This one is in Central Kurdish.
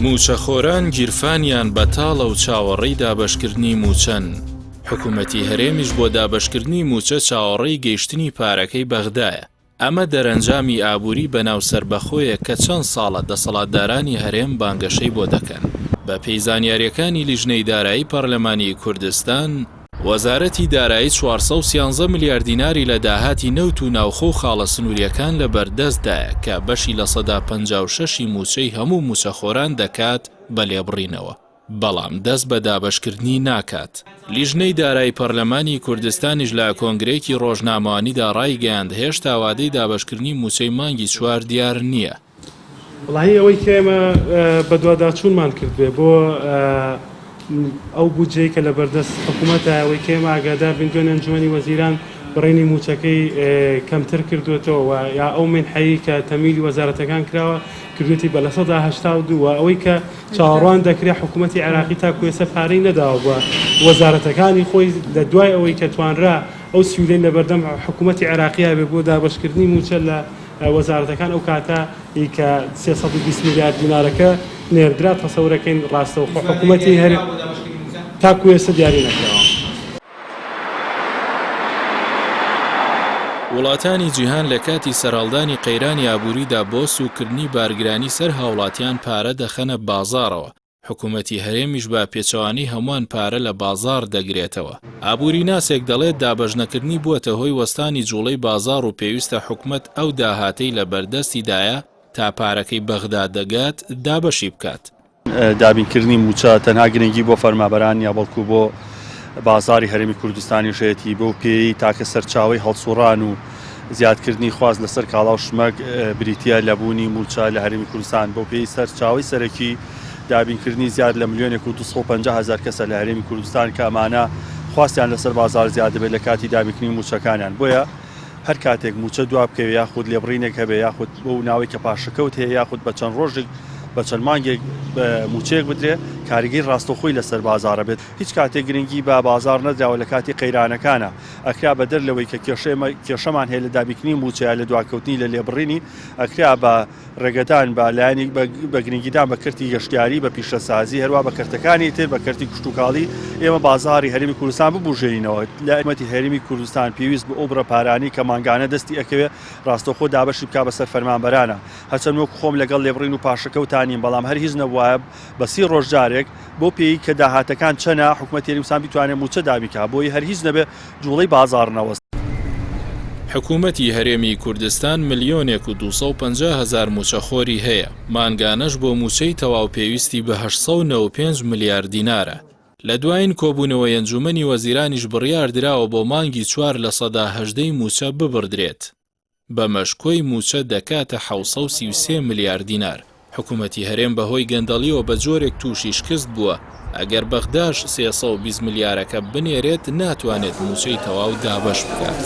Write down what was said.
مووچەخۆران گیرفانیان بەتاڵە و چاوەڕێی دابەشکردنی مووچەن، حکومەتی هەرێمیش بۆ دابەشکردنی مووچە چاوەڕێی گەیشتنی پارەکەی بەغدایە، ئەمە دەرەنجامی ئابووری بەناو سەربەخۆیە کە چەند ساڵە دەسەڵاتدارانی هەرێم بانگەشەی بۆ دەکەن. بەپێی زانیارییەکانی لیژنەی دارایی پەرلەمانی کوردستان، وەزارەتی دارایی 413 ملیار دیناری لە داهاتی نەوت و ناوخۆ و خاڵە سنوورییەکان لەبەردەستدایە کە بەشی 56% ی مووچەی هەموو مووچەخۆران دەکات بە لێبڕینەوە، بەڵام دەست بە دابەشکردنی ناکات. لیژنەی دارایی پەرلەمانی کوردستانیش لە کۆنگرەیەکی ڕۆژنامەوانیدا ڕایگەیاند، هێشتا وادەی دابەشکردنی مووچەی مانگی چوار دیار نییە. وەڵاهی ئەوەی کە ئێمە بەدواداچوونمان کردبێ بۆ ئەو بودجەی کە لە بەردەست حکوومەتە ئەوەی کە ئێمە ئاگادار بین دوێنێ ئەنجومەنی وەزیران بڕینی مووچەکەی کەمتر کردوێتەوە و یا ئەو مینحەی کە تەمیلی وەزارەتەکان کراوە کردوێتی بە 82% و ئەوەی کە چاوەڕوان دەکرێت حکوومەتی عێراقی تاکو ئێستا پارەی نەداوە بە وەزارەتەکانی خۆی لە دوای ئەوەی کە توانرا ئەو سیولەی لەبەردەم حکوومەتی عێراقییا بێ بۆ دابەشکردنی مووچە لە وەزارەتەکان ئەو کاتە ی کە 320 ملیار دینارەکە نێردرا تەسەورەکەین ڕاستەوخۆ حکوومەتی هەرێم تاکو ئێستا دیاری نەکراوە. وڵاتانی جیهان لە کاتی سەرهەڵدانی قەیرانی ئابووریدا بۆ سووککردنی بارگرانی سەر هاوڵاتیان پارە دەخەنە بازاڕەوە، حکومەتی هەرێمیش بە پێچەوانەی هەمووان پارە لە بازاڕ دەگرێتەوە. ئابووریناسێک دەڵێت دابەشنەکردنی بووەتە هۆی وەستانی جوڵەی بازاڕ و پێویستە حکومەت ئەو داهاتەی لە بەردەستیدایە تا پارەکەی بەغدا دەگات دابەشی بکات. دابینکردنی مووچە تەنها گرنگی بۆ فەرمابەران نییە، بەڵکو بۆ بازاڕی هەرێمی کوردستانیش هەیەتی، بەو پێیەی تاکە سەرچاوەی هەڵسوڕان و زیادکردنی خواست لەسەر کاڵا و شمەک بریتییە لە بوونی مووچە لە هەرێمی کوردستان، بەو پێیەی سەرچاوەی سەرەکی دابینکردنی زیاد لە ملیۆنێک و 250 هەزار کەسە لە هەرێمی کوردستان کە ئەمانە خواستیان لەسەر بازاڕ زیاد دەبێت لە کاتی دابینکردنی مووچەکانیان، بۆیە هەر کاتێک مووچە دوابکەوێت یاخود لێبڕینێک هەبێت یاخود بەو ناوەی کە پاشەکەوت هەیە یاخود بە چەند ڕۆژێک بە چەند مانگێک مووچەیەک بدرێت کاریگەری ڕاستەوخۆی لەسەر بازاڕ ئەبێت هیچ کاتێک گرنگی بە بازاڕ نەدراوە لە کاتی قەیرانەکانە ئەکرا بەدەر لەوەی کە کێشەی کێشەمان هەیە لە دابینکردنی مووچە یا لە دواکەوتنی لە لێبڕینی ئەکرا بە ڕێگەدان بە لایەنی بە گرنگیدان بە کەرتی گەشتیاری، بە پیشەسازی، هەروا بە کەرتەکانی تر، بە کەرتی کشتوکاڵی، ئێمە بازاڕی هەرێمی کوردستان ببوژێنینەوە. لە حکومەتی هەرێمی کوردستان پێویست بوو ئەو بڕە پارانەی کە مانگانە دەستی ئەکەوێ ڕاستەوخۆ دابەشی بکا بەسەر فەرمانبەرانا. هەرچەند وەک خۆم لەگەڵ لێبڕین و پاشەکەوتا نیم، بەڵام هەر هیچ نەبوایە بە سی ڕۆژ جارێک بەو پێیەی کە داهاتەکان چەنە حکومەتی هەرێمی کوردستان بیتوانێ مووچە دابین کا بۆی هەر هیچ نەبێ جوڵەی بازاڕ نەوەستێ. حکومەتی هەرێمی کوردستان ملیۆنێک و 250 هەزار مووچەخۆری هەیە، مانگانەش بۆ مووچەی تەواو پێویستی بە 895 ملیار دینارە. لە دوایین کۆبوونەوەی ئەنجوومەنی وەزیرانیش بڕیاردراوە بۆ مانگی چوار 18% ی مووچە ببڕدرێت. بەمەش کۆی مووچە دەکاتە 733 ملیار دینار. حکومەتی هەرێم بەهۆی گەندەڵیەوە بە جۆرێک تووشی شکست بووە، ئەگەر بەغداش 320 ملیارەکە بنێرێت ناتوانێت مووچەی تەواو دابەش بکات.